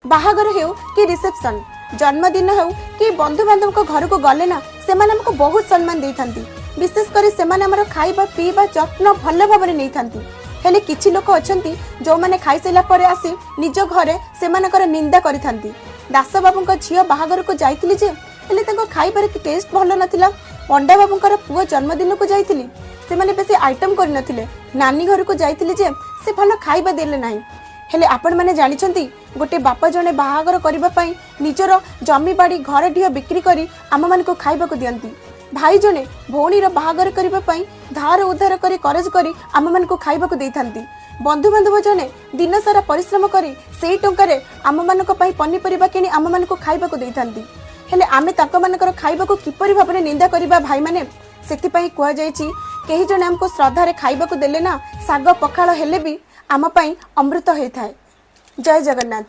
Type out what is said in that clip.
ବାହାଘର ହେଉ କି ରିସେପସନ୍, ଜନ୍ମଦିନ ହେଉ କି ବନ୍ଧୁବାନ୍ଧବଙ୍କ ଘରକୁ ଗଲେ ନା, ସେମାନେ ଆମକୁ ବହୁତ ସମ୍ମାନ ଦେଇଥାନ୍ତି। ବିଶେଷ କରି ସେମାନେ ଆମର ଖାଇବା ପିଇବା ଯତ୍ନ ଭଲ ଭାବରେ ନେଇଥାନ୍ତି। ହେଲେ କିଛି ଲୋକ ଅଛନ୍ତି, ଯେଉଁମାନେ ଖାଇସାରିଲା ପରେ ଆସି ନିଜ ଘରେ ସେମାନଙ୍କର ନିନ୍ଦା କରିଥାନ୍ତି। ଦାସବାବୁଙ୍କ ଝିଅ ବାହାଘରକୁ ଯାଇଥିଲି ଯେ, ହେଲେ ତାଙ୍କ ଖାଇବାରେ ଟେଷ୍ଟ ଭଲ ନଥିଲା। ପଣ୍ଡା ବାବୁଙ୍କର ପୁଅ ଜନ୍ମଦିନକୁ ଯାଇଥିଲି, ସେମାନେ ବେଶୀ ଆଇଟମ୍ କରିନଥିଲେ। ନାନୀ ଘରକୁ ଯାଇଥିଲି ଯେ, ସେ ଭଲ ଖାଇବା ଦେଲେ ନାହିଁ। ହେଲେ ଆପଣମାନେ ଜାଣିଛନ୍ତି, ଗୋଟେ ବାପା ଜଣେ ବାହାଘର କରିବା ପାଇଁ ନିଜର ଜମିବାଡ଼ି, ଘର ଢିଅ ବିକ୍ରି କରି ଆମମାନଙ୍କୁ ଖାଇବାକୁ ଦିଅନ୍ତି। ଭାଇ ଜଣେ ଭଉଣୀର ବାହାଘର କରିବା ପାଇଁ ଧାର ଉଧାର କରି, କରଜ କରି ଆମମାନଙ୍କୁ ଖାଇବାକୁ ଦେଇଥାନ୍ତି। ବନ୍ଧୁବାନ୍ଧବ ଜଣେ ଦିନସାରା ପରିଶ୍ରମ କରି ସେଇ ଟଙ୍କାରେ ଆମମାନଙ୍କ ପାଇଁ ପନିପରିବା କିଣି ଆମମାନଙ୍କୁ ଖାଇବାକୁ ଦେଇଥାନ୍ତି। ହେଲେ ଆମେ ତାଙ୍କମାନଙ୍କର ଖାଇବାକୁ କିପରି ଭାବରେ ନିନ୍ଦା କରିବା, ଭାଇମାନେ? ସେଥିପାଇଁ କୁହାଯାଇଛି, କେହି ଜଣେ ଆମକୁ ଶ୍ରଦ୍ଧାରେ ଖାଇବାକୁ ଦେଲେ ନା, ଶାଗ ପଖାଳ ହେଲେ ବି ଆମ ପାଇଁ ଅମୃତ ହେଇଥାଏ। ଜୟ ଜଗନ୍ନାଥ।